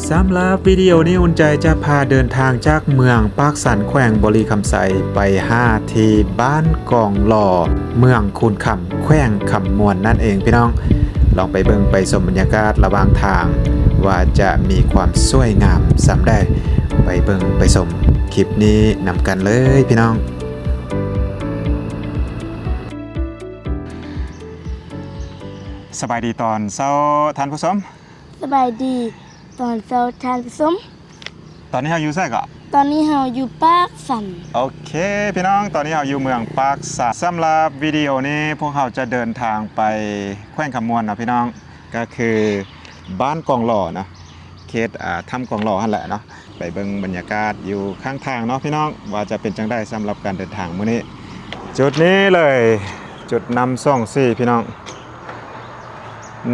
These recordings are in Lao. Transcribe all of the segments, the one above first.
ສຳລັບວິດີໂອນີ້ ອຸ່ນໃຈຈະພາເດີນທາງຈາກເມືອງປາກຊັນ ແຂວງບໍລິຄຳໄຊ ໄປຫາທີ່ບ້ານກອງຫຼໍ່ ເມືອງຄູນຄຳ ແຂວງຄຳມ່ວນນັ້ນເອງພີ່ນ້ອງ. ລອງໄປເບິ່ງໄປຊົມບັນຍາກາດລະຫວ່າງທາງ ວ່າຈະມີຄວາມສວຍງາມສ່ຳໃດ. ໄປເບິ່ງໄປຊົມຄລິບນີ້ນຳກັນເລີຍພີ່ນ້ອງ. ສະບາຍດີຕອນເຊົ້າທ່ານຜູ້ຊົມ. ສະບາຍດີຕອນເຊົ້າທ່ານຜູ້ຊົມ. ຕອນນີ້ເຮົາຢູ່ໃສເກາະ? ຕອນນີ້ເຮົາຢູ່ປາກຊັນ. ໂອເຄພີ່ນ້ອງ, ຕອນນີ້ເຮົາຢູ່ເມືອງປາກຊັນ. ສຳລັບວິດີໂອນີ້ ພວກເຮົາຈະເດີນທາງໄປແຂວງຄຳມ່ວນເນາະພີ່ນ້ອງ, ກໍຄືບ້ານກອງຫຼໍ່ເນາະ, ເຂດ ອ່າ ຖ້ຳກອງຫຼໍ່ຫັ້ນແຫຼະເນາະ. ໄປເບິ່ງບັນຍາກາດຢູ່ຂ້າງທາງເນາະພີ່ນ້ອງ ວ່າຈະເປັນຈັ່ງໃດສຳລັບການເດີນທາງມື້ນີ້. ຈຸດນີ້ເລີຍ ຈຸດນ້ຳສອງສີພີ່ນ້ອງ,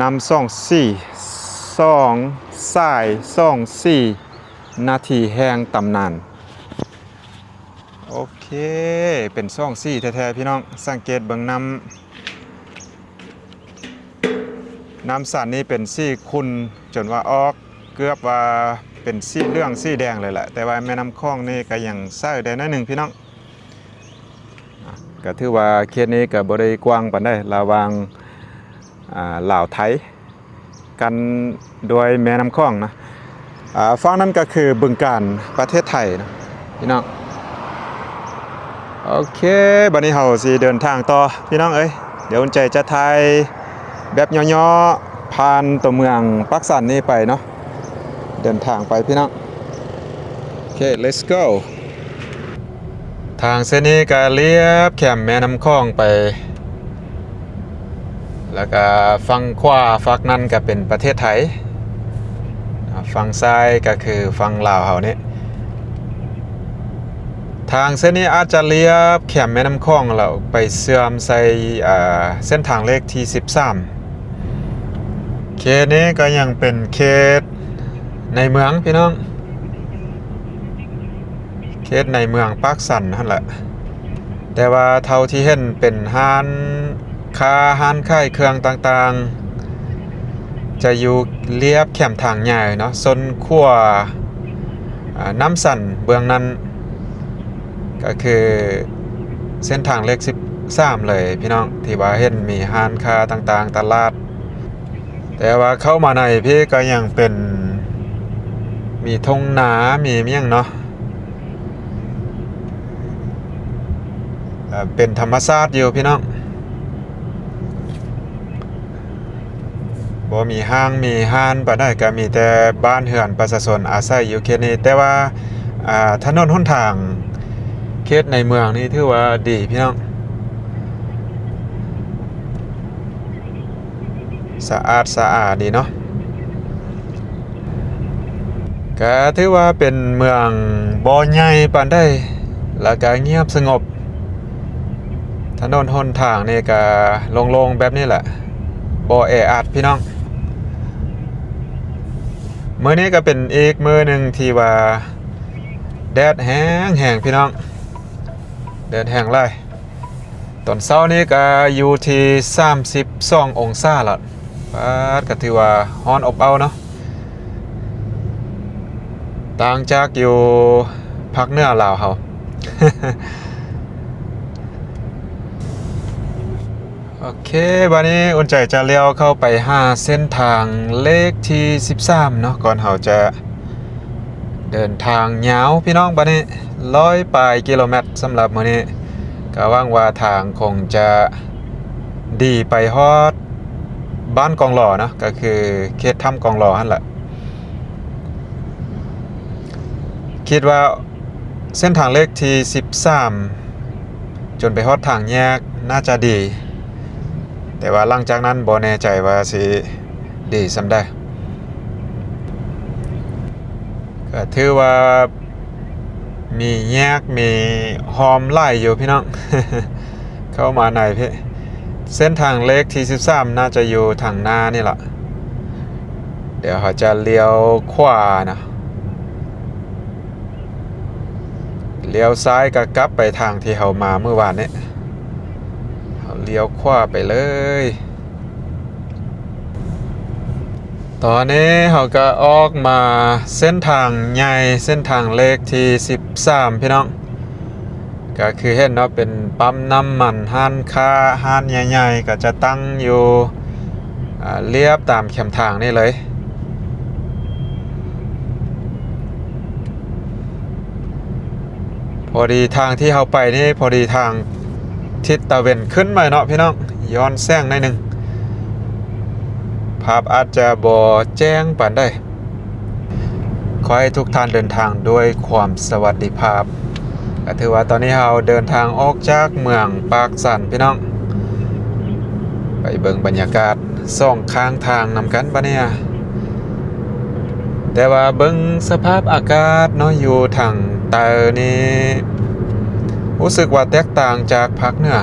ນ້ຳສອງສີ ສອງສາຍ ສອງສີ ນາທີແຫ່ງຕຳນານ. ໂອເຄ ເປັນສອງສີແທ້ໆພີ່ນ້ອງ, ສັງເກດເບິ່ງນ້ຳ ນ້ຳສັນນີ້ເປັນສີຂຸ່ນຈົນວ່າອອກເກືອບວ່າເປັນສີເຫຼືອງສີແດງເລີຍແຫຼະ, ແຕ່ວ່າແມ່ນ້ຳຂອງນີ້ກໍຍັງໃສໄດ້ໜ້ອຍໜຶ່ງພີ່ນ້ອງ. ອ່າ ກໍຖືວ່າເຂດນີ້ກໍບໍ່ໄດ້ກວ້າງປານໃດ ລະຫວ່າງ ອ່າ ລາວໄທ ກັນດ້ວຍແມ່ນ້ຳຂອງນະ. ອ່າ ຝັ່ງນັ້ນກໍຄືບຶງການ ປະເທດໄທນະພີ່ນ້ອງ. ໂອເຄ ບັດນີ້ເຮົາຊິເດີນທາງຕໍ່ພີ່ນ້ອງເອີຍ. ດຽວອຸ່ນໃຈຈະຖ່າຍແບບຫຍໍ້ໆ ຜ່ານຕົວເມືອງປາກຊັນນີ້ໄປເນາະ, ເດີນທາງໄປພີ່ນ້ອງ. ໂອເຄ let's go. ທາງເສັ້ນນີ້ກໍລຽບແຄມແມ່ນ້ຳຂອງໄປ ແລ້ວກໍຝັ່ງຂວາຝັ່ງນັ້ນກໍເປັນປະເທດໄທ, ຝັ່ງຊ້າຍກໍຄືຝັ່ງລາວເຮົານີ້. ທາງເສັ້ນນີ້ອາດຈະລຽບແຄມແມ່ນ້ຳຂອງ ແລ້ວໄປເຊື່ອມໃສ່ ເອີ ເສັ້ນທາງເລກທີສິບສາມ. ເຂດນີ້ກໍຍັງເປັນເຂດໃນເມືອງພີ່ນ້ອງ, ເຂດໃນເມືອງປາກຊັນຫັ້ນແຫຼະ, ແຕ່ວ່າເທົ່າທີ່ເຫັນເປັນຮ້ານຄ້າ ຮ້ານຂາຍເຄື່ອງຕ່າງໆ ຈະຢູ່ລຽບແຄມທາງໃຫຍ່ເນາະ, ສົ້ນຂົວ ອາ ນ້ຳສັນເບື້ອງນັ້ນ ກໍຄືເສັ້ນທາງເລກສິບສາມເລີຍພີ່ນ້ອງ, ທີ່ວ່າເຫັນມີຮ້ານຄ້າຕ່າງໆ ຕະຫຼາດ. ແຕ່ວ່າເຂົ້າມາໃນພີ້ກໍຍັງເປັນ ມີທົ່ງນາ ມີຫຍັງເນາະ, ເປັນທຳມະຊາດຢູ່ພີ່ນ້ອງ. ບໍ່ມີຫ້າງມີຮ້ານປານໃດ, ກໍມີແຕ່ບ້ານເຮືອນປະຊາຊົນອາໄສຢູ່ເຂດນີ້. ແຕ່ວ່າ ອ່າ ຖະໜົນຫົນທາງເຂດໃນເມືອງນີ້ຖືວ່າດີພີ່ນ້ອງ, ສະອາດສະອາດີເນາະ. ກະຖືວ່າເປັນເມືອງບໍ່ໃຫຍ່ປານໃດ ແລ້ວກະງຽບສະຫງົບ. ຖະໜົນຫົນທາງນີ້ກະໂລ່ງໆແບບນີ້ແຫຼະ, ບໍ່ແອອັດພີ່ນ້ອງ. ມື້ນີ້ກະເປັນອີກມື້ໜຶ່ງທີ່ວ່າແດດແຮງໆ ພີ່ນ້ອງ, ແດດແຮງຫຼາຍ. ຕອນເຊົ້ານີ້ກະຢູ່ທີ່ສາມສິບສອງອົງສາລະ, ປາດ ກະຖືວ່າຮ້ອນອົບເອົ້າເນາະ, ຕ່າງຈາກຢູ່ພາກເໜືອລາວເຮົາ. ໂອເຄ ບາດນີ້ອຸ່ນໃຈຈະລ້ຽວເຂົ້າໄປຫາເສັ້ນທາງເລກທີສິບສາມເນາະ, ກ່ອນເຮົາຈະເດີນທາງຍາວພີ່ນ້ອງ. ບາດນີ້ຮ້ອຍປາຍກິໂລແມັດສຳລັບມື້ນີ້, ກໍຫວັງວ່າທາງຄົງຈະດີໄປຮອດບ້ານກອງຫຼໍເນາະ, ກໍຄືເຂດຖ້ຳກອງຫຼໍຫັ້ນແຫຼະ. ຄິດວ່າເສັ້ນທາງເລກທີສິບສາມ ຈົນໄປຮອດທາງແຍກໜ້າຈະດີ, ແຕ່ວ່າຫຼັງຈາກນັ້ນບໍ່ແນ່ໃຈວ່າຊິດີສ່ຳໃດ. ກໍຖືວ່າມີແຍກມີຮ່ອມຫຼາຍຢູ່ພີ່ນ້ອງ. ເຂົ້າມາໃນເພ- ເສັ້ນທາງເລກທີສິບສາມ ໜ້າຈະຢູ່ທາງໜ້ານີ້ລະ. ດຽວເຮົາຈະລ້ຽວຂວານະ, ລ້ຽວຊ້າຍກໍກັບໄປທາງທີ່ເຮົາມາມື້ວານນີ້, ເຮົາລ້ຽວຂວາໄປເລີຍ. ຕອນນີ້ເຮົາກໍອອກມາເສັ້ນທາງໃຫຍ່ ເສັ້ນທາງເລກທີສິບສາມ ພີ່ນ້ອງ. ກໍຄືເຫັນເນາະ ເປັນປ້ຳນ້ຳມັນ, ຮ້ານຄ້າ, ຮ້ານໃຫຍ່ໆ ກໍຈະຕັ້ງຢູ່ ອາ ລຽບຕາມແຄມທາງນີ້ເລີຍ. ພໍດີທາງທີ່ເຮົາໄປນີ້ ພໍດີທາງທິດຕາເວັນຂຶ້ນມາເນາະ ພີ່ນ້ອງ, ຍ້ອນແສງໜ້ອຍໜຶ່ງ ພາບອາດຈະບໍ່ແຈ້ງປານໃດ. ຂໍໃຫ້ທຸກທ່ານເດີນທາງດ້ວຍຄວາມສະຫວັດດີພາບ. ກໍຖືວ່າຕອນນີ້ເຮົາເດີນທາງອອກຈາກເມືອງປາກຊັນ ພີ່ນ້ອງ, ໄປເບິ່ງບັນຍາກາດສອງຂ້າງທາງນຳກັນບາດນີ້. ແຕ່ວ່າເບິ່ງສະພາບອາກາດເນາະ ຢູ່ທາງໃຕ້ນີ້ ຮູ້ສຶກວ່າແຕກຕ່າງຈາກພາກເໜືອ.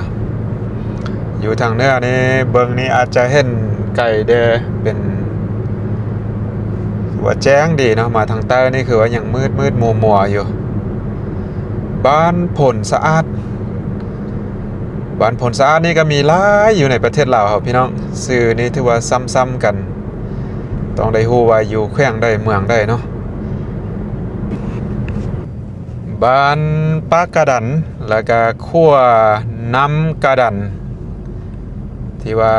ຢູ່ທາງເໜືອນີ້ ເບິ່ງນີ້ອາດຈະເຫັນໄກແດ່ ເປັນ ຖືວ່າແຈ້ງດີເນາະ, ມາທາງໃຕ້ນີ້ຄືວ່າຍັງມືດໆມົວໆຢູ່. ບ້ານໂພນສະອາດ, ບ້ານໂພນສະອາດນີ້ກໍມີຫຼາຍຢູ່ໃນປະເທດລາວເຮົາ ພີ່ນ້ອງ, ຊື່ນີ້ຖືວ່າຊ້ຳໆກັນ, ຕ້ອງໄດ້ຮູ້ວ່າຢູ່ແຂວງໃດເມືອງໃດເນາະ. ບ້ານປາກກະດັນ ແລ້ວກະຂົວນ້ຳກະດັນ ທີ່ວ່າ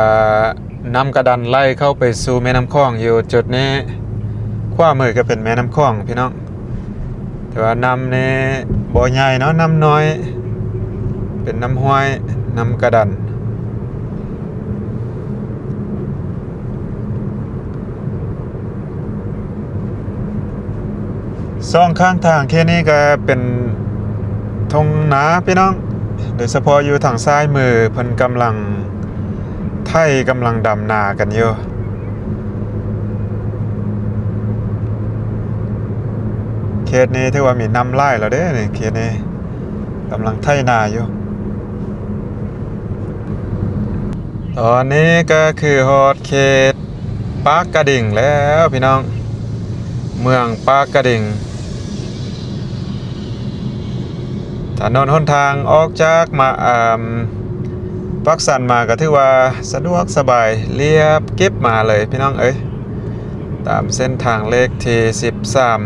ນ້ຳກະດັນໄຫຼເຂົ້າໄປສູ່ແມ່ນ້ຳຂອງຢູ່ຈຸດນີ້. ຂວາມືກໍເປັນແມ່ນ້ຳຂອງ ພີ່ນ້ອງ, ແຕ່ວ່ານ້ຳນີ້ບໍ່ໃຫຍ່ເນາະ, ນ້ຳນ້ອຍ, ເປັນນ້ຳຫ້ວຍ, ນ້ຳກະດັນ. ສອງຂ້າງທາງເຂດນີ້ກໍເປັນທົ່ງນາພີ່ນ້ອງ, ໂດຍສະເພາະຢູ່ທາງຊ້າຍມື ເພິ່ນກຳລັງໄຖ ກຳລັງດຳນາກັນຢູ່. ເຂດນີ້ຖືວ່າມີນ້ຳຫຼາຍແລ້ວເດ້ນີ້, ເຂດນີ້ກຳລັງໄຖນາຢູ່. ຕອນນີ້ກໍຄືຮອດເຂດປາກກະດິງແລ້ວພີ່ນ້ອງ, ເມືອງປາກກະດິງ. ຖະໜົນຫົນທາງອອກຈາກມາ ອາ ປາກຊັນມາກໍຖືວ່າສະດວກສະບາຍ, ລຽບກິບມາເລີຍພີ່ນ້ອງເອີຍ, ຕາມເສັ້ນທາງເລກທີສິບສາມ.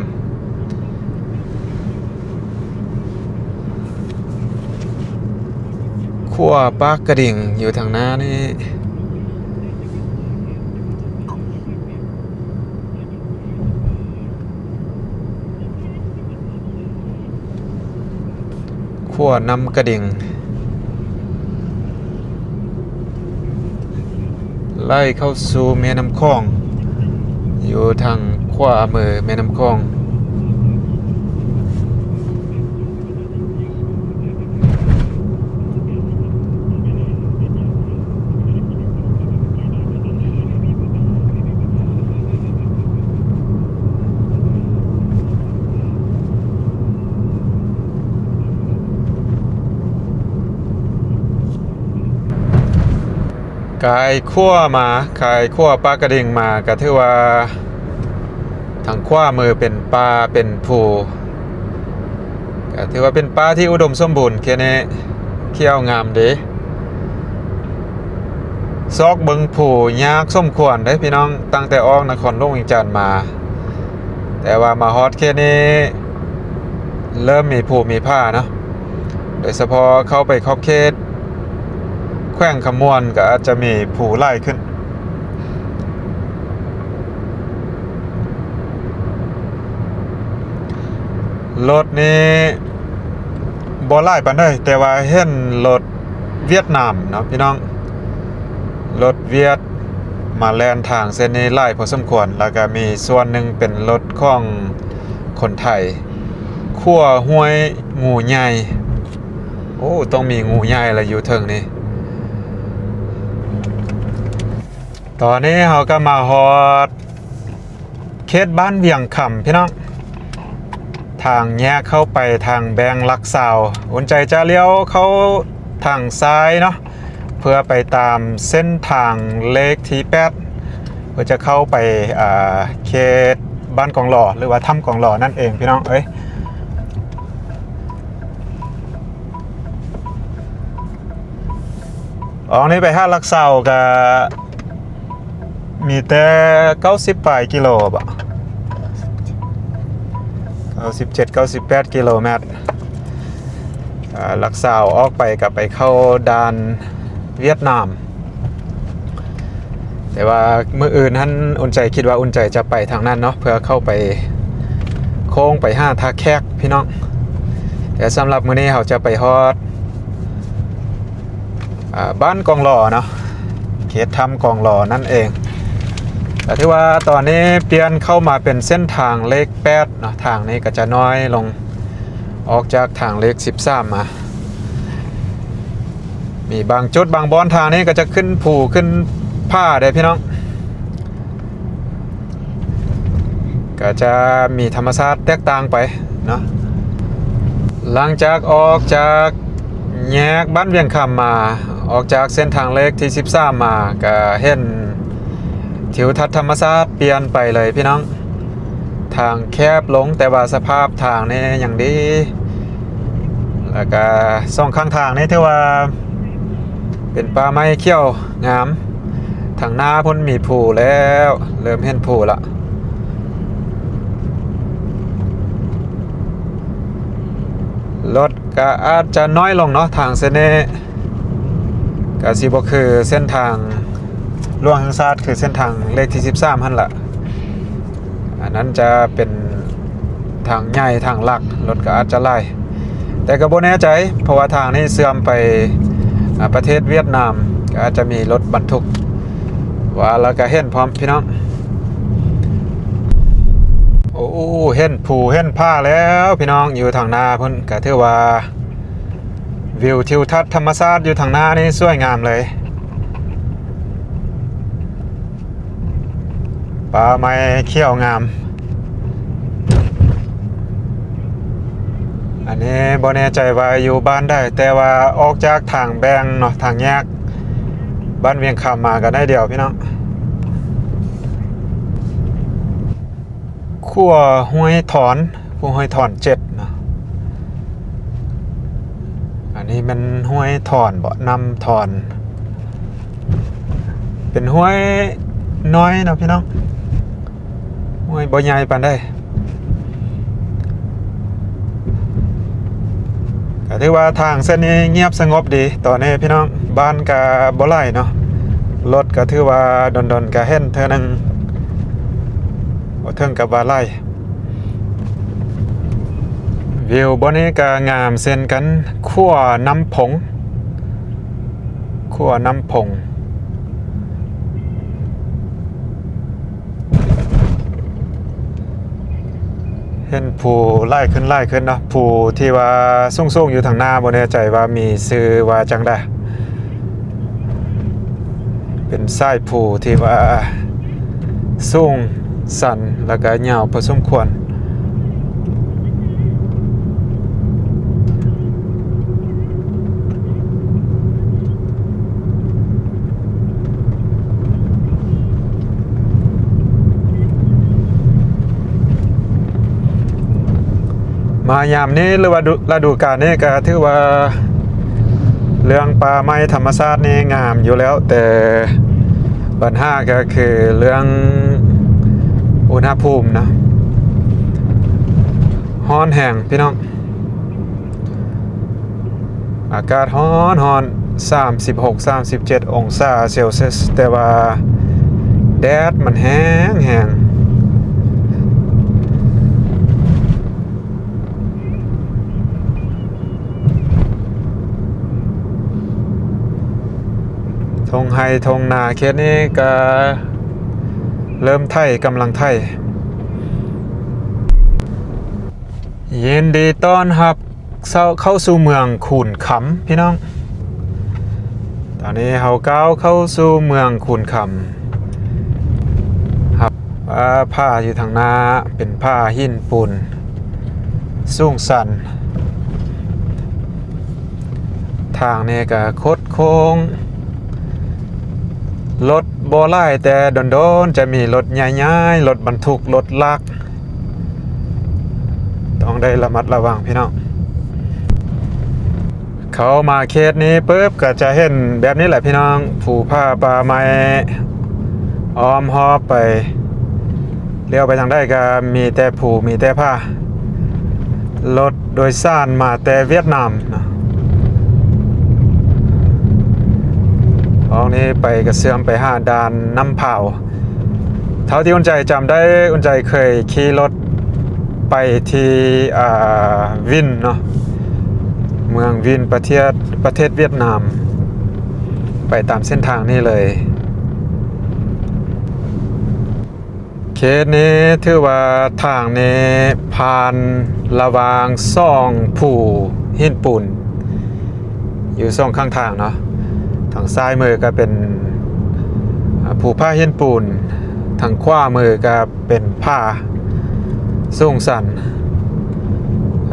ຂົວປາກກະດິງຢູ່ທາງໜ້ານີ້, ຂົວນ້ຳກະດິງ ໄຫຼເຂົ້າສູ່ແມ່ນ້ຳຂອງ ຢູ່ທາງຂວາມືແມ່ນ້ຳຂອງ. ກາຍຂວາມາ, ກາຍຂວາປາກກະດິງມາ ກະຖືວ່າທາງຂວາມືເປັນປ່າເປັນພູ, ກະຖືວ່າເປັນປ່າທີ່ອຸດົມສົມບູນແຄ່ນີ້, ຂຽວງາມເດ້. ຊອກເບິ່ງພູຍາກສົມຄວນເດ້ພີ່ນ້ອງ, ຕັ້ງແຕ່ອອກນະຄອນຫຼວງວຽງຈັນມາ, ແຕ່ວ່າມາຮອດເຂດນີ້ເລີ່ມມີພູມີຜາເນາະ, ໂດຍສະເພາະເຂົ້າໄປຂອບເຂດແຂວງຄຳມ່ວນກໍອາດຈະມີພູຫຼາຍຂຶ້ນ. ລົດນີ້ບໍ່ຫຼາຍປານໃດ, ແຕ່ວ່າເຫັນລົດຫວຽດນາມເນາະພີ່ນ້ອງ, ລົດຫວຽດມາແລ່ນທາງເສັ້ນນີ້ຫຼາຍພໍສົມຄວນ, ແລ້ວກໍມີສ່ວນໜຶ່ງເປັນລົດຂອງຄົນໄທ. ຂົວຫ້ວຍງູໃຫຍ່, ໂອ້ ຕ້ອງມີງູໃຫຍ່ລະຢູ່ເທິງນີ້. ຕອນນີ້ເຮົາກໍມາຮອດ ເຂດບ້ານວຽງຄຳພີ່ນ້ອງ, ທາງແຍກເຂົ້າໄປທາງແບງຫຼັກຊາວ, ອຸ່ນໃຈຈະລ້ຽວເຂົ້າທາງຊ້າຍເນາະ, ເພື່ອໄປຕາມເສັ້ນທາງເລກທີແປດ ເພື່ອຈະເຂົ້າໄປ ອ່າ ເຂດບ້ານກອງຫຼໍ ຫຼືວ່າຖ້ຳກອງຫຼໍນັ້ນເອງພີ່ນ້ອງເອີຍ. ອອກນີ້ໄປຫາຫຼັກຊາວກະ ມີແຕ່ເກົ້າສິບປາຍກິໂລບໍ ເກົ້າສິບເຈັດ ເກົ້າສິບແປດກິໂລແມັດ. ເອີ ຫຼັກຊາວອອກໄປກໍໄປເຂົ້າດ່ານຫວຽດນາມ. ແຕ່ວ່າມື້ອື່ນຫັ້ນ ອຸ່ນໃຈ ຄິດວ່າອຸ່ນໃຈຈະໄປທາງນັ້ນເນາະ ເພື່ອເຂົ້າໄປໂຄ້ງໄປຫາທ່າແຂກພີ່ນ້ອງ. ແຕ່ສຳລັບມື້ນີ້ເຮົາຈະໄປຮອດ ອາ ບ້ານກອງຫຼໍເນາະ ເຂດຖ້ຳກອງຫຼໍນັ້ນເອງ. ກໍຖືວ່າຕອນນີ້ປ່ຽນເຂົ້າມາເປັນເສັ້ນທາງເລກແປດເນາະ ທາງນີ້ກໍຈະນ້ອຍລົງ ອອກຈາກທາງເລກສິບສາມມາ. ມີບາງຈຸດບາງບ່ອນທາງນີ້ກໍຈະຂຶ້ນພູຂຶ້ນຜາເດ້ພີ່ນ້ອງ. ກໍຈະມີທຳມະຊາດແຕກຕ່າງໄປເນາະ. ຫຼັງຈາກອອກຈາກແຍກບ້ານວຽງຄຳມາ ອອກຈາກເສັ້ນທາງເລກທີສິບສາມມາ ກໍເຫັນທິວທັດທຳມະຊາດປ່ຽນໄປເລີຍພີ່ນ້ອງ. ທາງແຄບລົງ ແຕ່ວ່າສະພາບທາງນີ້ຍັງດີ. ແລ້ວກະສອງຂ້າງທາງນີ້ຖືວ່າເປັນປ່າໄມ້ຂຽວງາມ. ທາງໜ້າພຸ້ນມີພູແລ້ວ ເລີ່ມເຫັນພູລະ. ລົດກະອາດຈະນ້ອຍລົງເນາະ ທາງເສັ້ນນີ້ ກະຊິບໍ່ຄືເສັ້ນທາງຫຼວງແຫ່ງຊາດ ຄືເສັ້ນທາງເລກທີສິບສາມຫັ້ນລະ. ອັນນັ້ນຈະເປັນທາງໃຫຍ່ທາງຫຼັກ ລົດກໍອາດຈະຫຼາຍ ແຕ່ກໍບໍ່ແນ່ໃຈ ເພາະວ່າທາງນີ້ເຊື່ອມໄປ ອາ ປະເທດຫວຽດນາມ ກໍອາດຈະມີລົດບັນທຸກ ວ່າແລ້ວກໍເຫັນພ້ອມພີ່ນ້ອງ. ໂອ້ ເຫັນພູເຫັນຜາແລ້ວພີ່ນ້ອງ ຢູ່ທາງໜ້າພຸ້ນ ກໍຖືວ່າ ວິວທິວທັດທຳມະຊາດຢູ່ທາງໜ້ານີ້ສວຍງາມເລີຍ ປ່າໄມ້ຂຽວງາມ. ອັນນີ້ບໍ່ແນ່ໃຈວ່າຢູ່ບ້ານໃດ ແຕ່ວ່າອອກຈາກທາງແບ່ງເນາະ ທາງແຍກບ້ານວຽງຄຳມາກໍໜ້ອຍດຽວພີ່ນ້ອງ. ຂົວຫ້ວຍຖອນ ຂົວຫ້ວຍຖອນເຈັດເນາະ. ອັນນີ້ແມ່ນຫ້ວຍຖອນບໍ ນ້ຳຖອນ ເປັນຫ້ວຍນ້ອຍເນາະພີ່ນ້ອງ ຫ້ວຍບໍ່ໃຫຍ່ປານໃດ. ກໍຖືວ່າທາງເສັ້ນນີ້ງຽບສະຫງົບດີຕອນນີ້ພີ່ນ້ອງ ບ້ານກໍບໍ່ຫຼາຍເນາະ ລົດກໍຖືວ່າດົນໆກໍເຫັນເທື່ອໜຶ່ງ ບໍ່ເຖິງກັບວ່າຫຼາຍ. ວິວບ່ອນນີ້ກໍງາມເຊັ່ນກັນ ຂົວນ້ຳຜົງ ຂົວນ້ຳຜົງ. ເຫັນພູຫຼາຍຂຶ້ນຫຼາຍຂຶ້ນເນາະ ພູທີ່ວ່າສູງໆຢູ່ທາງໜ້າ ບໍ່ແນ່ໃຈວ່າມີຊື່ວ່າຈັ່ງໃດ. ເປັນສາຍພູທີ່ວ່າສູງຊັນ ແລ້ວກໍຍາວພໍສົມຄວນ. ມາຍາມນີ້ ຫຼືວ່າດູ ລະດູການນີ້ ກໍຖືວ່າເລື່ອງປ່າໄມ້ທຳມະຊາດນີ້ງາມຢູ່ແລ້ວ ແຕ່ບັນຫາກໍຄືເລື່ອງອຸນຫະພູມນະ ຮ້ອນແຮງພີ່ນ້ອງ. ອາກາດຮ້ອນໆ ສາມສິບຫົກ ສາມສິບເຈັດອົງສາເຊລຊຽສ ແຕ່ວ່າແດດມັນແຮງໆ. ທົ່ງໄຮ່ທົ່ງນາເຂດນີ້ກໍເລີ່ມໄຖ ກຳລັງໄຖ. ຍິນດີຕ້ອນຮັບເຂົ້າສູ່ເມືອງຄູນຄຳ ພີ່ນ້ອງ. ຕອນນີ້ເຮົາກ້າວເຂົ້າສູ່ເມືອງຄູນຄຳ ຮັບ ອາ ຜາຢູ່ທາງໜ້າເປັນຜາຫີນປູນສູງຊັນ. ທາງນີ້ກໍຄົດໂຄ້ງ ລົດບໍ່ຫຼາຍ ແຕ່ດົນໆຈະມີລົດໃຫຍ່ໆ ລົດບັນທຸກ ລົດລາກ ຕ້ອງໄດ້ລະມັດລະວັງພີ່ນ້ອງ. ເຂົ້າມາເຂດນີ້ປຶບ ກໍຈະເຫັນແບບນີ້ແຫຼະພີ່ນ້ອງ ພູຜາປ່າໄມ້ ອ້ອມຮອບໄປ ລ້ຽວໄປທາງໃດກໍມີແຕ່ພູ ມີແຕ່ຜາ. ລົດໂດຍສານມາແຕ່ຫວຽດນາມເນາະ. ທາງນີ້ໄປກໍເຊື່ອມໄປຫາດ່ານນ້ຳພາວ. ເທົ່າທີ່ອຸ່ນໃຈຈຳໄດ້, ອຸ່ນໃຈເຄີຍຂີ່ລົດໄປທີ່ ອ່າ ວິນເນາະ, ເມືອງວິນ ປະເທດ ປະເທດຫວຽດນາມ, ໄປຕາມເສັ້ນທາງນີ້ເລີຍ. ເຂດນີ້ຖືວ່າທາງນີ້ຜ່ານລະຫວ່າງສອງພູຫີນປູນ ຢູ່ສອງຂ້າງທາງເນາະ. ທາງຊ້າຍມືກໍເປັນ ອາ ພູຜາຫີນປູນ, ທາງຂວາມືກໍເປັນຜາສູງຊັນ.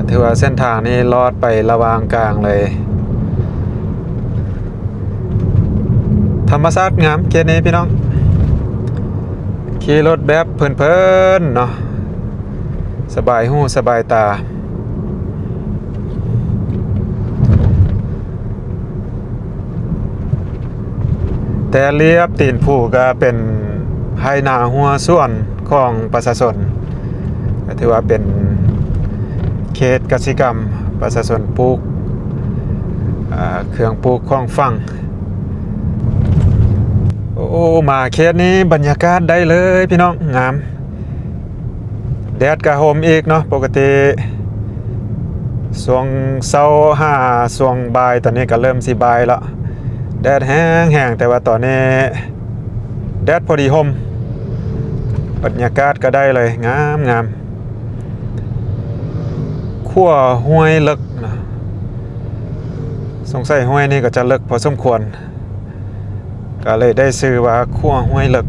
ຖືວ່າເສັ້ນທາງນີ້ລອດໄປລະຫວ່າງກາງເລີຍ. ທຳມະຊາດງາມເຂດນີ້ພີ່ນ້ອງ, ຂີ່ລົດແບບເພີນໆເນາະ, ສະບາຍຫູສະບາຍຕາ. ແຕ່ລຽບຕີນພູກໍເປັນໄຮ່ນາຮົ້ວສວນຂອງປະຊາຊົນ, ກໍຖືວ່າເປັນເຂດກະສິກຳ, ປະຊາຊົນປູກ ອາ ເຄື່ອງປູກຂອງຝັງ. ໂອ້ ມາເຂດນີ້ບັນຍາກາດໄດ້ເລີຍພີ່ນ້ອງ, ງາມ. ແດດກະຮົ່ມອີກເນາະ, ປົກກະຕິຊ່ວງເຊົ້າຫາຊ່ວງບ່າຍ, ຕອນນີ້ກະເລີ່ມຊິບ່າຍແລ້ວ. ແດດແຮງໆ ແຕ່ວ່າຕອນນີ້ແດດພໍດີຮົ່ມ, ບັນຍາກາດກະໄດ້ເລີຍ, ງາມໆ. ຂົວຫ້ວຍເລິກນະ, ສົງໄສຫ້ວຍນີ້ກໍຈະເລິກພໍສົມຄວນ. ກໍເລີຍໄດ້ຊື່ວ່າຂົວຫ້ວຍເລິກ.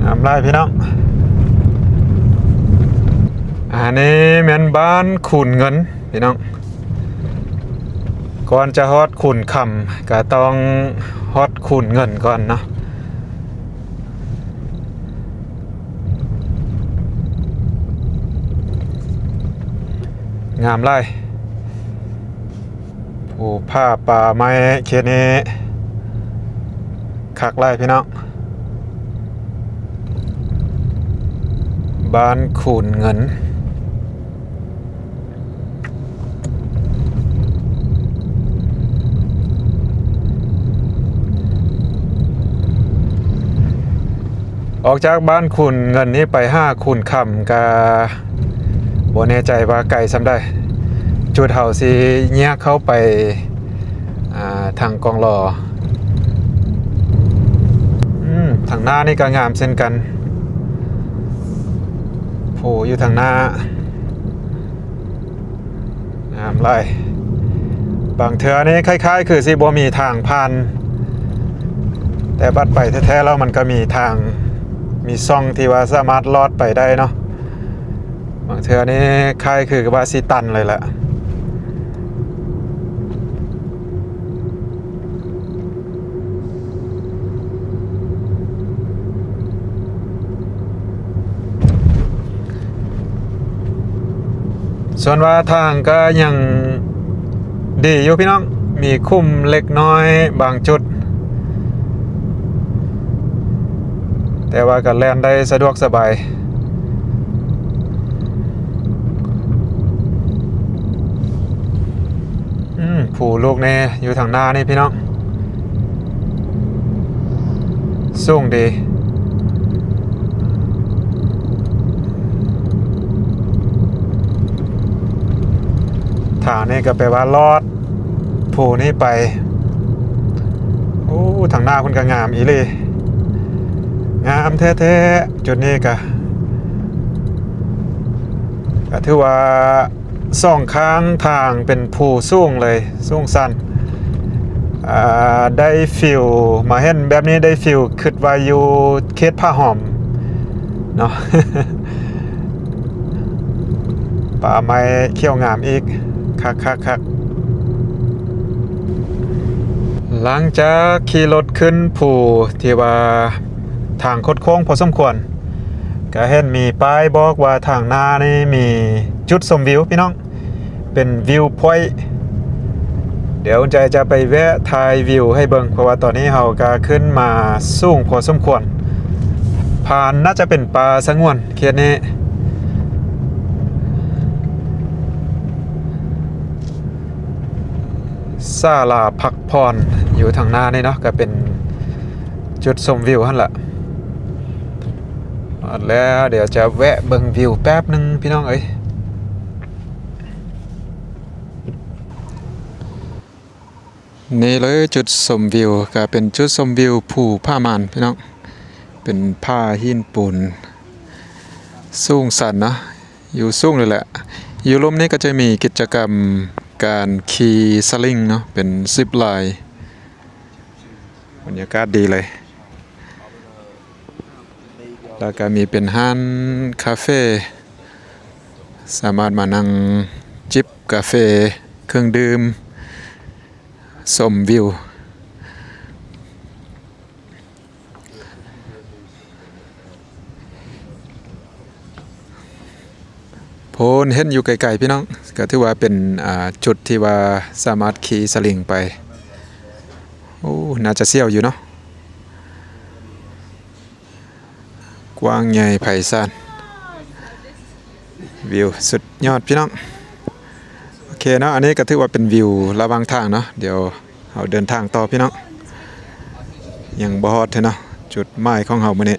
ງາມຫຼາຍພີ່ນ້ອງ. ອັນນີ້ແມ່ນບ້ານຄູນເງິນພີ່ນ້ອງ. ກ່ອນຈະຮອດຄູນຄຳ ກໍຕ້ອງຮອດຄູນເງິນກ່ອນເນາະ. ງາມຫຼາຍ. ໂອ້ ຜາປ່າໄມ້ເຂດນີ້ຄັກຫຼາຍພີ່ນ້ອງ. ບ້ານຄູນເງິນ. ອອກຈາກບ້ານຄູນເງິນນີ້ໄປຫາຄູນຄຳກະບໍ່ແນ່ໃຈວ່າໄກສ່ຳໃດ. ຈຸດເຮົາຊິແຍກເຂົ້າໄປ ອ່າ ທາງກອງລໍ. ອືມ ທາງໜ້ານີ້ກໍງາມເຊັ່ນກັນ. ໂອ້ ຢູ່ທາງໜ້າງາມຫຼາຍ. ບາງເທື່ອນີ້ຄ້າຍໆຄືຊິບໍ່ມີທາງຜ່ານ, ແຕ່ບັດໄປແທ້ໆແລ້ວມັນກໍມີທາງ, ມີຊ່ອງທີ່ວ່າສາມາດລອດໄປໄດ້ເນາະ. ບາງເທື່ອນີ້ຄ້າຍຄືວ່າຊິຕັນເລີຍແຫຼະ. ສ່ວນວ່າທາງກໍຍັງດີຢູ່ພີ່ນ້ອງ, ມີຂຸມເລັກນ້ອຍບາງຈຸດ, ແຕ່ວ່າກໍແລ່ນໄດ້ສະດວກສະບາຍ. ອືມ ພູລູກນີ້ຢູ່ທາງໜ້ານີ້ພີ່ນ້ອງ, ສູງດີ. ທາງນີ້ກໍແປວ່າລອດພູນີ້ໄປ. ໂອ້ ທາງໜ້າເພິ່ນກໍງາມອີ່ຫຼີ, ງາມແທ້ໆ. ຈຸດນີ້ກໍ ກໍຖືວ່າ ສອງຂ້າງທາງເປັນພູສູງເລີຍ, ສູງຊັນ. ອ່າ ໄດ້ຟີວ, ມາເຫັນແບບນີ້ໄດ້ຟີວ ຄິດວ່າຢູ່ເຂດຜາຫອມເນາະ. ປ່າໄມ້ຂຽວງາມອີກ, ຄັກໆໆ. ຫຼັງຈາກຂີ່ລົດຂຶ້ນພູທີ່ວ່າທາງຄົດໂຄ້ງພໍສົມຄວນ, ກະເຫັນມີປ້າຍບອກວ່າທາງໜ້ານີ້ມີຈຸດຊົມວິວພີ່ນ້ອງ, ເປັນວິວພອຍ. ດຽວອຸ່ນໃຈຈະໄປແວະຖ່າຍວິວໃຫ້ເບິ່ງ ເພາະວ່າຕອນນີ້ເຮົາກະຂຶ້ນມາສູງພໍສົມຄວນ. ຜ່ານ ໜ້າຈະເປັນປ່າສະຫງວນເຂດນີ້. ສາລາພັກຜ່ອນຢູ່ທາງໜ້ານີ້ເນາະ ກະເປັນຈຸດຊົມວິວຫັ້ນລະ. ຮອດແລ້ວ ດຽວຈະແວະເບິ່ງວິວແປັບໜຶ່ງພີ່ນ້ອງເອີຍ. ນີ້ເລີຍຈຸດຊົມວິວ ກະເປັນຈຸດຊົມວິວພູຜາມ່ານພີ່ນ້ອງ. ເປັນຜາຫີນປູນສູງຊັນເນາະ ຢູ່ສູງເລີຍແຫຼະ. ຢູ່ລຸ່ມນີ້ກະຈະມີກິດຈະກຳການຂີ່ສະລິງເນາະ ເປັນຊິບລາຍ. ບັນຍາກາດດີເລີຍ. ແລ້ວກະມີເປັນຮ້ານຄາເຟ ສາມາດມານັ່ງຈິບກາເຟ ເຄື່ອງດື່ມ ຊົມວິວ. ພຸ້ນ ເຫັນຢູ່ໄກໆພີ່ນ້ອງ ກະຖືວ່າເປັນ ອ່າ ຈຸດທີ່ວ່າສາມາດຂີ່ສະລິງໄປ. ໂອ້ ໜ້າຈະສ່ຽວຢູ່ເນາະ. ກວ້າງໃຫຍ່ໄພສານ ວິວສຸດຍອດພີ່ນ້ອງ. ໂອເຄເນາະ ອັນນີ້ກະຖືວ່າເປັນວິວລະຫວ່າງທາງເນາະ. ດຽວເຮົາເດີນທາງຕໍ່ພີ່ນ້ອງ. ຍັງບໍ່ຮອດເທື່ອເນາະ ຈຸດໝາຍຂອງເຮົາມື້ນີ້.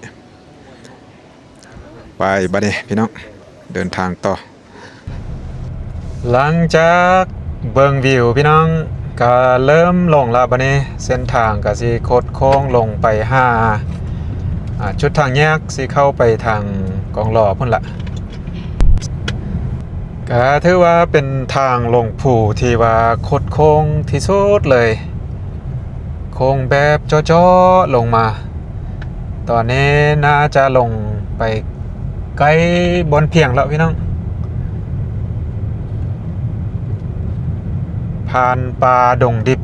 ໄປບາດນີ້ພີ່ນ້ອງ ເດີນທາງຕໍ່. ຫຼັງຈາກເບິ່ງວິວພີ່ນ້ອງ ກະເລີ່ມລົງລະບາດນີ້. ເສັ້ນທາງກະຊິຄົດໂຄ້ງລົງໄປຫາ ອ່າ ຈຸດທາງແຍກຊິເຂົ້າໄປທາງກອງຫຼໍພຸ້ນລະ. ກະຖືວ່າເປັນທາງລົງພູທີ່ວ່າຄົດໂຄ້ງທີ່ສຸດເລີຍ. ໂຄ້ງແບບເຈາະໆລົງມາ. ຕອນນີ້ໜ້າຈະລົງໄປໃກ້ບ່ອນພຽງແລ້ວພີ່ນ້ອງ. ຜ່ານປ່າດົງດິບ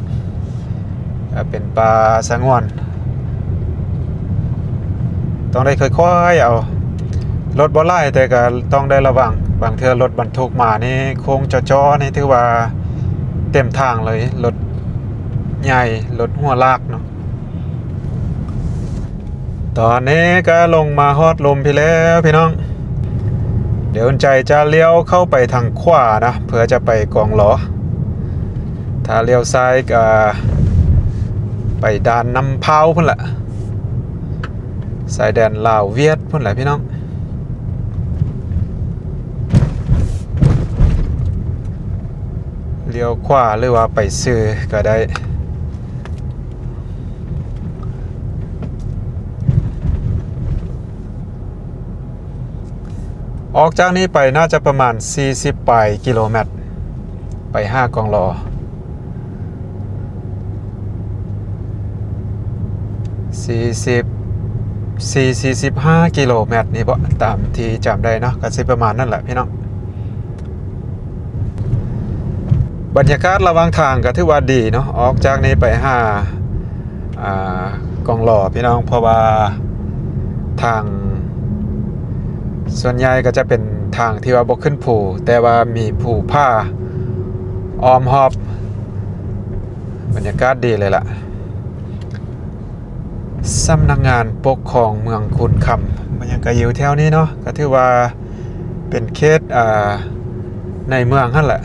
ເປັນປ່າສະຫງວນ. ຕ້ອງໄດ້ຄ່ອຍໆເອົາ. ລົດບໍ່ຫຼາຍ ແຕ່ກະຕ້ອງໄດ້ລະວັງ. ບາງເທື່ອລົດບັນທຸກມານີ້ ໂຄ້ງເຈາະໆນີ້ຖືວ່າເຕັມທາງເລີຍ. ລົດໃຫຍ່ ລົດຫົວລາກເນາະ. ຕອນນີ້ກະລົງມາຮອດລຸ່ມພີ້ແລ້ວພີ່ນ້ອງ. ດຽວອຸ່ນໃຈຈະລ້ຽວເຂົ້າໄປທາງຂວານະ ເພື່ອຈະໄປກອງຫຼໍ. ຖ້າລ້ຽວຊ້າຍກະໄປດ່ານນ້ຳພ້າວພຸ້ນລະ. ຊາຍແດນລາວຫວຽດພຸ້ນແຫຼະພີ່ນ້ອງ. ລ້ຽວຂວາ ຫຼືວ່າໄປຊື່ກະໄດ້. ອອກຈາກນີ້ໄປໜ້າຈະປະມານສີ່ສິບປາຍກິໂລແມັດ ໄປຫາກອງຫຼໍ. ສີ່ສິບ ສີ່ ສີ່ສິບຫ້າກິໂລແມັດນີ້ບໍ ຕາມທີ່ຈຳໄດ້ເນາະ ກະຊິປະມານນັ້ນແຫຼະພີ່ນ້ອງ. ບັນຍາກາດລະຫວ່າງທາງກະຖືວ່າດີເນາະ ອອກຈາກນີ້ໄປຫາ ອ່າ ກອງຫຼໍພີ່ນ້ອງ ເພາະວ່າທາງສ່ວນໃຫຍ່ກະຈະເປັນທາງທີ່ວ່າບໍ່ຂຶ້ນພູ ແຕ່ວ່າມີພູຜາອ້ອມຮອບ. ບັນຍາກາດດີເລີຍລະ. ສຳນັກງານປົກຄອງເມືອງຄູນຄຳ ມັນຍັງກະຢູ່ແຖວນີ້ເນາະ ກະຖືວ່າເປັນເຂດ ອ່າ ໃນເມືອງຫັ້ນແຫຼະ.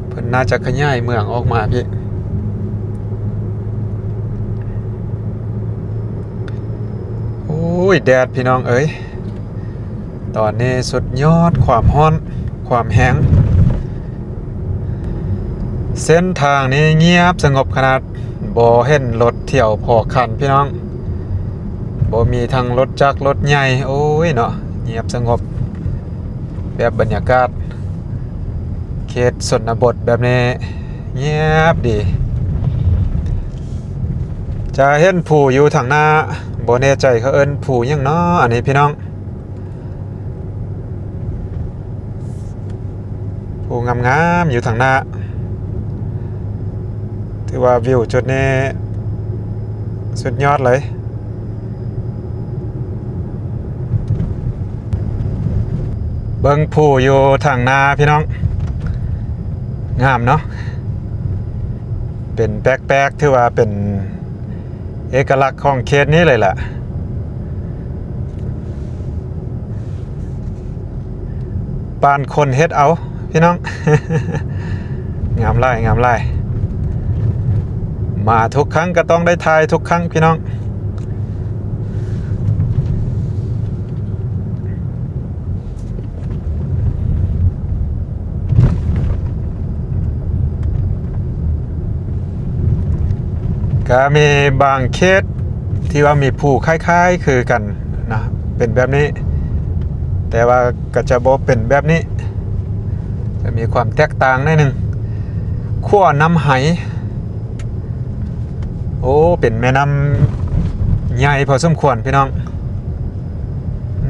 ເພິ່ນໜ້າຈະຂະຫຍາຍເມືອງອອກມາພີ້. ໂອ້ຍ ແດດພີ່ນ້ອງເອີຍ. ຕອນນີ້ສຸດຍອດຄວາມຮ້ອນ ຄວາມແຮງ. ເສັ້ນທາງນີ້ງຽບສະຫງົບຂະໜາດ ບໍ່ເຫັນລົດຖ້ຽວພໍຄັນພີ່ນ້ອງ. ບໍ່ມີທັງລົດຈັກລົດໃຫຍ່. ໂອ້ຍເນາະ ງຽບສະຫງົບ ແບບບັນຍາກາດເຂດຊົນນະບົດແບບນີ້ ງຽບດີ. ຈະເຫັນພູຢູ່ທາງໜ້າ ບໍ່ແນ່ໃຈເຂົາເອີ້ນພູຫຍັງເນາະ ອັນນີ້ພີ່ນ້ອງ. ພູງາມໆຢູ່ທາງໜ້າ. ຖືວ່າວິວຈຸດນີ້ສຸດຍອດເລີຍ. ເບິ່ງພູຢູ່ທາງໜ້າພີ່ນ້ອງ ງາມເນາະ. ປັນແປກໆ ຖືວ່າເປັນເອກະລັກຂອງເຂດນີ້ເລີຍລະ. ປານຄົນເຮັດເອົາ ພີ່ນ້ອງ. ງາມຫຼາຍ ງາມຫຼາຍ. ມາທຸກຄັ້ງກໍຕ້ອງໄດ້ຖ່າຍທຸກຄັ້ງ ພີ່ນ້ອງ. ກະມີບາງເຂດທີ່ວ່າມີພູຄ້າຍໆຄືກັນນະ ເປັນແບບນີ້ ແຕ່ວ່າກະຈະບໍ່ເປັນແບບນີ້ ຈະມີຄວາມແຕກຕ່າງໜ້ອຍໜຶ່ງ. ຂົວນ້ຳໄຫ ໂອ້ ເປັນແມ່ນ້ຳໃຫຍ່ພໍສົມຄວນ ພີ່ນ້ອງ.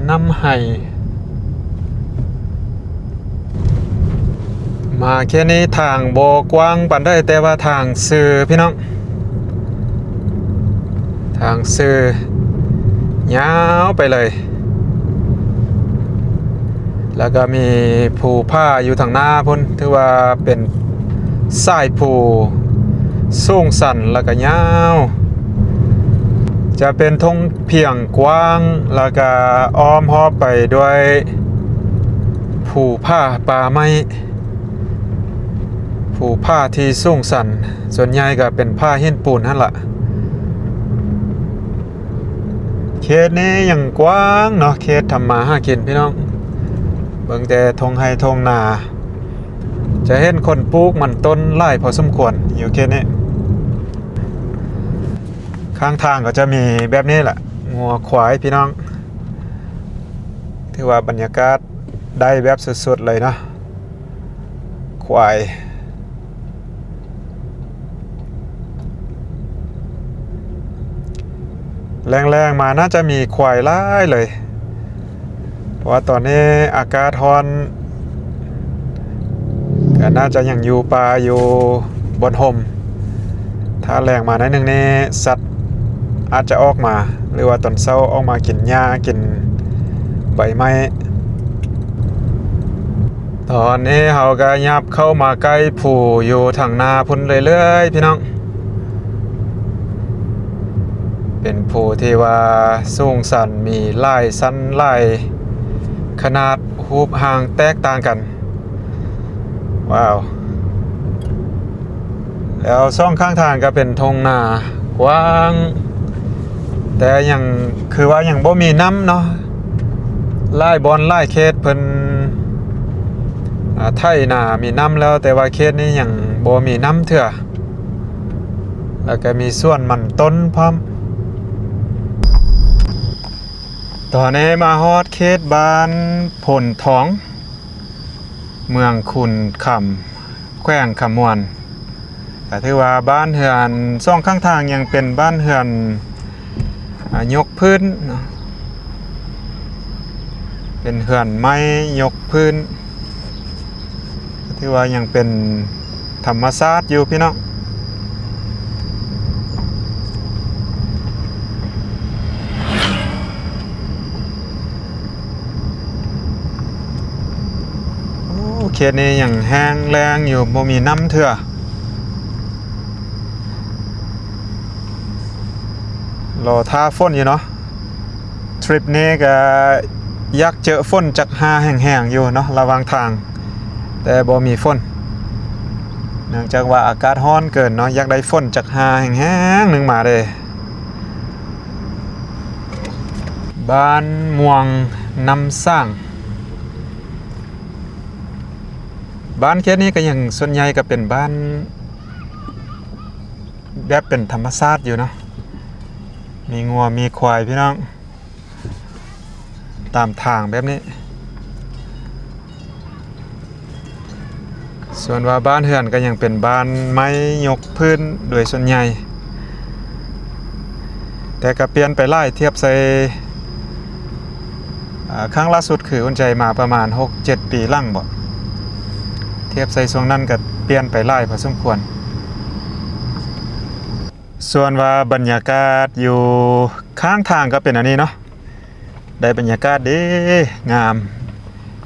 ນ້ຳໄຫ ມາແຄ່ນີ້ ທາງບໍ່ກວ້າງປານໃດ ແຕ່ວ່າທາງຊື່ ພີ່ນ້ອງ ທາງຊື່ຍາວໄປເລີຍ. ແລ້ວກໍມີພູຜາຢູ່ທາງໜ້າພຸ້ນ ຖືວ່າເປັນສາຍພູສູງຊັນ ແລ້ວກໍຍາວ ຈະເປັນທົ່ງພຽງກວ້າງ ແລ້ວກໍອ້ອມຮອບໄປດ້ວຍພູຜາປ່າໄມ້ ພູຜາທີ່ສູງຊັນ ສ່ວນໃຫຍ່ກໍເປັນຜາຫີນປູນຫັ້ນລະ. ເຂດນີ້ຍັງກວ້າງເນາະ ເຂດທຳມາຫາກິນ ພີ່ນ້ອງ. ເບິ່ງແຕ່ທົ່ງໄຮ່ທົ່ງນາ ຈະເຫັນຄົນປູກມັນຕົ້ນຫຼາຍພໍສົມຄວນຢູ່ເຂດນີ້. ຂ້າງທາງກໍຈະມີແບບນີ້ແຫຼະ ງົວຄວາຍ ພີ່ນ້ອງ. ຖືວ່າບັນຍາກາດໄດ້ແບບສຸດໆເລີຍເນາະ. ຄວາຍ ແລ້ງໆມາໜ້າຈະມີຄວາຍຫຼາຍເລີຍ ເພາະວ່າຕອນນີ້ອາກາດຮ້ອນ ກໍໜ້າຈະຍັງຢູ່ປ່າຢູ່ບ່ອນຮົ່ມ. ຖ້າແລ້ງມາໜ້ອຍໜຶ່ງນີ້ ສັດອາດຈະອອກມາ ຫຼືວ່າຕອນເຊົ້າອອກມາກິນຫຍ້າ ກິນໃບໄມ້. ຕອນນີ້ເຮົາກໍຫຍັບເຂົ້າມາໃກ້ພູຢູ່ທາງໜ້າພຸ້ນເລື້ອຍໆ ພີ່ນ້ອງ. ເປັນພູທີ່ວ່າສູງຊັນ ມີຫຼາຍຊັ້ນຫຼາຍຂະໜາດ ຮູບຮ່າງແຕກຕ່າງກັນ. ວ້າວ ແລ້ວສອງຂ້າງທາງກໍເປັນທົ່ງນາກວ້າງ ແຕ່ຍັງ ຄືວ່າຍັງບໍ່ມີນ້ຳເນາະ. ຫຼາຍບ່ອນຫຼາຍເຂດເພິ່ນ ອາ ໄຖນາມີນ້ຳແລ້ວ ແຕ່ວ່າເຂດນີ້ຍັງບໍ່ມີນ້ຳເທື່ອ. ແລ້ວກໍມີສວນມັນຕົ້ນພ້ອມ. ຕອນນີ້ມາຮອດເຂດບ້ານໂພນທອງ ເມືອງຂຸນຄຳ ແຂວງຄຳມ່ວນ. ກໍຖືວ່າບ້ານເຮືອນສອງຂ້າງທາງຍັງເປັນບ້ານເຮືອນ ອາ ຍົກພື້ນເນາະ ເປັນເຮືອນໄມ້ຍົກພື້ນ ຖືວ່າຍັງເປັນທຳມະຊາດຢູ່ ພີ່ນ້ອງ. ໂອ້ ເຂດນີ້ຍັງແຫ້ງແລ້ງຢູ່ ບໍ່ມີນ້ຳເທື່ອ. ລໍຖ້າຝົນຢູ່ເນາະ. ທຣິບນີ້ກໍຢາກເຈີຝົນຈັກຫາແຫ້ງໆຢູ່ເນາະ ລະຫວ່າງທາງ ແຕ່ບໍ່ມີຝົນ ເນື່ອງຈາກວ່າອາກາດຮ້ອນເກີນເນາະ. ຢາກໄດ້ຝົນຈັກຫາແຫ້ງໆໜຶ່ງມາເດ້. ບ້ານມ່ວງນ້ຳສ້າງ. ບ້ານເຂດນີ້ກໍຍັງ ສ່ວນໃຫຍ່ກໍເປັນບ້ານແບບເປັນທຳມະຊາດຢູ່ເນາະ. ມີງົວມີຄວາຍ ພີ່ນ້ອງ ຕາມທາງແບບນີ້. ສ່ວນວ່າບ້ານເຮືອນກໍຍັງເປັນບ້ານໄມ້ຍົກພື້ນໂດຍສ່ວນໃຫຍ່ ແຕ່ກໍປ່ຽນໄປຫຼາຍ ທຽບໃສ່ ອາ ຄັ້ງລ່າສຸດຄືອຸ່ນໃຈມາປະມານຫົກເຈັດປີຫຼັງບໍ ທຽບໃສ່ຊ່ວງນັ້ນກໍປ່ຽນໄປຫຼາຍພໍສົມຄວນ. ສ່ວນວ່າບັນຍາກາດຢູ່ຂ້າງທາງກໍເປັນອັນນີ້ເນາະ ໄດ້ບັນຍາກາດເດ້ ງາມ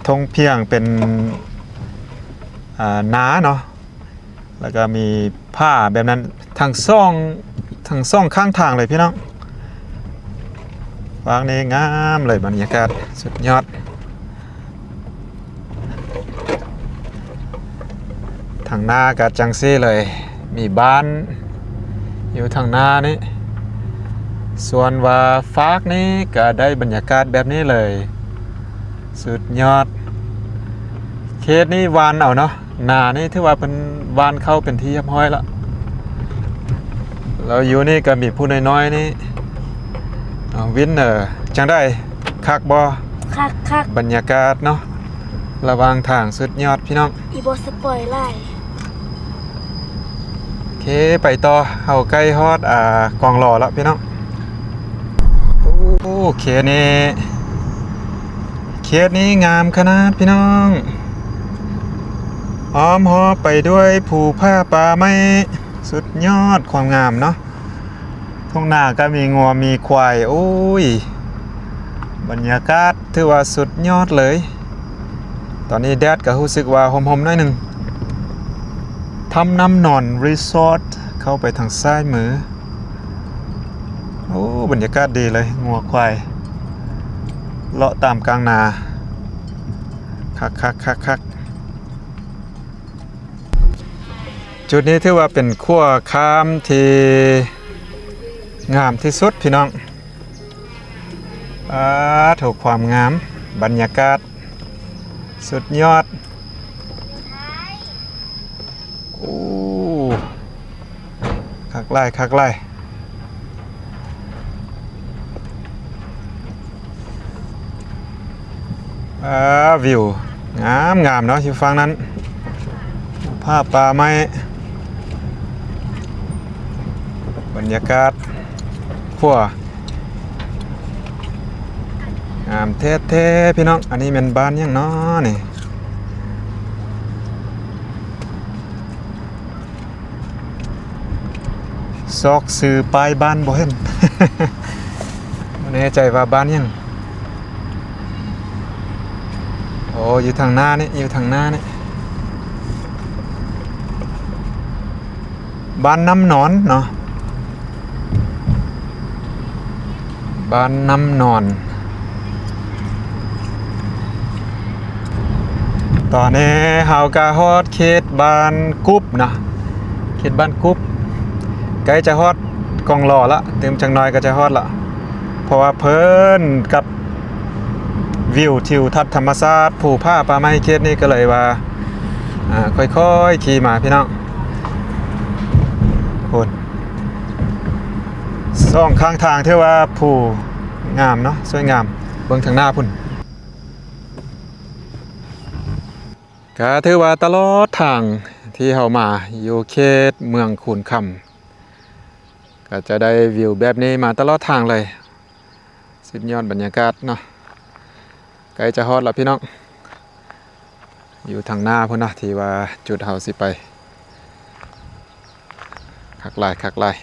ທົ່ງພຽງເປັນ ອາ ນາເນາະ. ແລ້ວກໍມີຜາແບບນັ້ນທັງສອງ ທັງສອງຂ້າງທາງເລີຍພີ່ນ້ອງ. ຟາກນີ້ງາມເລີຍ ບັນຍາກາດສຸດຍອດ. ທາງໜ້າກໍຈັ່ງຊີ້ເລີຍ ມີບ້ານຢູ່ທາງໜ້ານີ້ ສ່ວນວ່າຟາກນີ້ກໍໄດ້ບັນຍາກາດແບບນີ້ເລີຍ ສຸດຍອດ. ເຂດນີ້ຫວ່ານເອົາເນາະ ນານີ້ຖືວ່າເພິ່ນຫວ່ານເຂົ້າເປັນທີ່ຮຽບຮ້ອຍລະ ແລ້ວຢູ່ນີ້ກໍມີຜູ້ນ້ອຍໆນີ້ ເອົາ ວິນເນີ ຈັ່ງໃດ ຄັກບໍ່? ຄັກໆ ບັນຍາກາດເນາະ ລະຫວ່າງທາງສຸດຍອດພີ່ນ້ອງ. ອີບໍ່ສະປອຍຫຼາຍ. ໂອເຄ ໄປຕໍ່ ເຮົາໃກ້ຮອດ ອ່າ ກອງຫຼໍລະພີ່ນ້ອງ. ໂອ້ ເຂດນີ້ ເຂດນີ້ງາມຂະໜາດພີ່ນ້ອງ ອ້ອມຮອບໄປດ້ວຍພູຜາປ່າໄມ້ ສຸດຍອດຄວາມງາມເນາະ. ທົ່ງນາກໍມີງົວມີຄວາຍ ໂອ້ຍ ບັນຍາກາດຖືວ່າສຸດຍອດເລີຍ. ຕອນນີ້ແດດກໍຮູ້ສຶກວ່າຮົ່ມໆໜ້ອຍໜຶ່ງ. ຖ້ຳນ້ຳນອນຣີສອດ ເຂົ້າໄປທາງຊ້າຍມື. ໂອ້ ບັນຍາກາດດີເລີຍ ງົວຄວາຍເລາະຕາມກາງນາ ຄັກໆໆໆ. ຈຸດນີ້ຖືວ່າເປັນຂົວຂ້າມທີ່ງາມທີ່ສຸດພີ່ນ້ອງ. ອາ ໂຖ ຄວາມງາມ ບັນຍາກາດສຸດຍອດ. ໂອ້ ຄັກຫຼາຍ ຄັກຫຼາຍ. ອາ ວິວງາມໆເນາະ ຢູ່ຝັ່ງນັ້ນ ຜາປ່າໄມ້ ບັນຍາກາດຂົວ ງາມແທ້ໆພີ່ນ້ອງ. ອັນນີ້ແມ່ນບ້ານຫຍັງເນາະນີ້? ຊອກຊື່ປ້າຍບ້ານບໍ່ເຫັນ ບໍ່ແນ່ໃຈວ່າບ້ານຫຍັງ. ໂອ້ ຢູ່ທາງໜ້ານີ້ ຢູ່ທາງໜ້ານີ້ ບ້ານນ້ຳນອນເນາະ. ບ້ານນ້ຳນອນ. ຕອນນີ້ເຮົາກະຮອດເຂດບ້ານກຸບນະ ເຂດບ້ານກຸບ ໃກ້ຈະຮອດກອງຫຼໍລະ ຕື່ມຈັກໜ້ອຍກະຈະຮອດລະ ເພາະວ່າເພີ້ນກັບ ວິວທິວທັດທຳມະຊາດ ພູຜາປ່າໄມ້ເຂດນີ້ ກໍເລີຍວ່າ ອາ ຄ່ອຍໆຂີ່ມາພີ່ນ້ອງ. ພຸ້ນ ສອງຂ້າງທາງຖືວ່າພູງາມເນາະ ສວຍງາມ. ເບິ່ງທາງໜ້າພຸ້ນ ກະຖືວ່າຕະຫຼອດທາງທີ່ເຮົາມາຢູ່ເຂດເມືອງຄູນຄຳ ກະຈະໄດ້ວິວແບບນີ້ມາຕະຫຼອດທາງເລີຍ. ສຸດຍອດບັນຍາກາດເນາະ ໃກ້ຈະຮອດລະພີ່ນ້ອງ ຢູ່ທາງໜ້າພຸ້ນນະ ທີ່ວ່າຈຸດເຮົາຊິໄປ ຄັກຫຼາຍ ຄັກຫຼາຍ.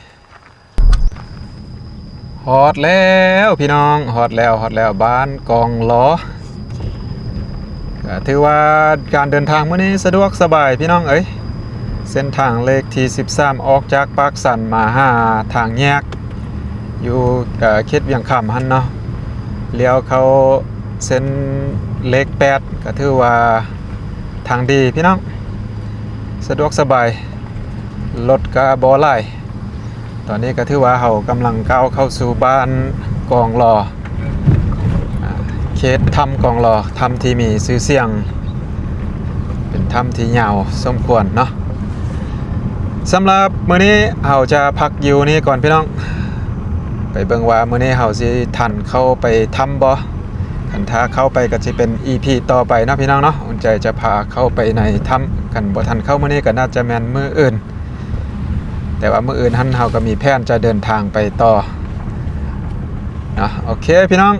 ຮອດແລ້ວພີ່ນ້ອງ ຮອດແລ້ວ ຮອດແລ້ວ ບ້ານກອງຫຼໍ. ກະຖືວ່າການເດີນທາງມື້ນີ້ສະດວກສະບາຍພີ່ນ້ອງເອີຍ. ເສັ້ນທາງເລກທີສິບສາມ ອອກຈາກປາກຊັນມາຫາທາງແຍກ ຢູ່ ເອີ ເຂດວຽງຄຳຫັ້ນເນາະ ລ້ຽວເຂົ້າເສັ້ນເລກແປດ ກະຖືວ່າທາງດີພີ່ນ້ອງ ສະດວກສະບາຍ ລົດກະບໍ່ຫຼາຍ. ຕອນນີ້ກະຖືວ່າເຮົາກຳລັງກ້າວເຂົ້າສູ່ບ້ານກອງຫຼໍ ເຂດຖ້ຳກອງຫຼໍ ຖ້ຳທີ່ມີຊື່ສຽງ ເປັນຖ້ຳທີ່ຍາວສົມຄວນເນາະ. ສຳລັບມື້ນີ້ເຮົາຈະພັກຢູ່ນີ້ກ່ອນພີ່ນ້ອງ ໄປເບິ່ງວ່າມື້ນີ້ເຮົາຊິທັນເຂົ້າໄປຖ້ຳບໍ່. ຄັນຖ້າເຂົ້າໄປກໍຊິເປັນອີພີຕໍ່ໄປເນາະພີ່ນ້ອງເນາະ ອຸ່ນໃຈຈະພາເຂົ້າໄປໃນຖ້ຳ. ຄັນບໍ່ທັນເຂົ້າມື້ນີ້ກໍໜ້າຈະແມ່ນມື້ອື່ນ ແຕ່ວ່າມື້ອື່ນຫັ້ນເຮົາກໍມີແຜນຈະເດີນທາງໄປຕໍ່ເນາະ. ໂອເຄພີ່ນ້ອງ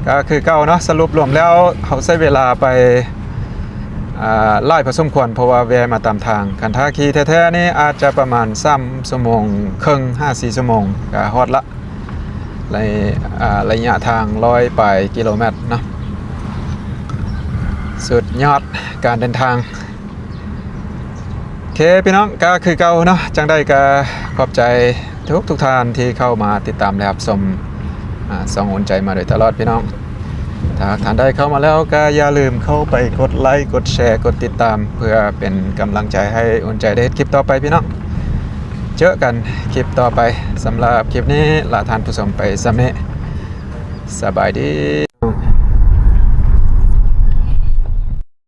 ກໍຄືເກົ່າເນາະ ສະຫຼຸບລວມແລ້ວເຮົາໃຊ້ເວລາໄປ ອ່າ ຫຼາຍພໍສົມຄວນ ເພາະວ່າແວ່ມາຕາມທາງ. ຄັນຖ້າຂີ່ແທ້ໆນີ້ອາດຈະປະມານສາມຊົ່ວໂມງເຄິ່ງຫາສີ່ຊົ່ວໂມງ ກະຮອດລະ ໄລ ອ່າ ໄລຍະທາງຮ້ອຍປາຍກິໂລແມັດເນາະ. ສຸດຍອດການເດີນທາງ. ໂອເຄ ເຄ ພີ່ນ້ອງ ກໍຄືເກົ່າເນາະ, ຈັ່ງໃດກໍຂອບໃຈທຸກໆທ່ານທີ່ເຂົ້າມາຕິດຕາມ ແລະ ຮັບຊົມ ອາ ຊ່ອງອຸ່ນໃຈມາໂດຍຕະຫຼອດ ພີ່ນ້ອງ. ຖ້າຫາກທ່ານໃດເຂົ້າມາແລ້ວ ກໍຢ່າລືມເຂົ້າໄປກົດໄລ ກົດແຊ ກົດຕິດຕາມ ເພື່ອເປັນກຳລັງໃຈໃຫ້ອຸ່ນໃຈໄດ້ເຮັດຄລິບຕໍ່ໄປ ພີ່ນ້ອງ. ເຈີກັນຄລິບຕໍ່ໄປ. ສຳລັບຄລິບນີ້ລາທ່ານຜູ້ຊົມໄປສ່ຳນີ້. ສະບາຍດີ.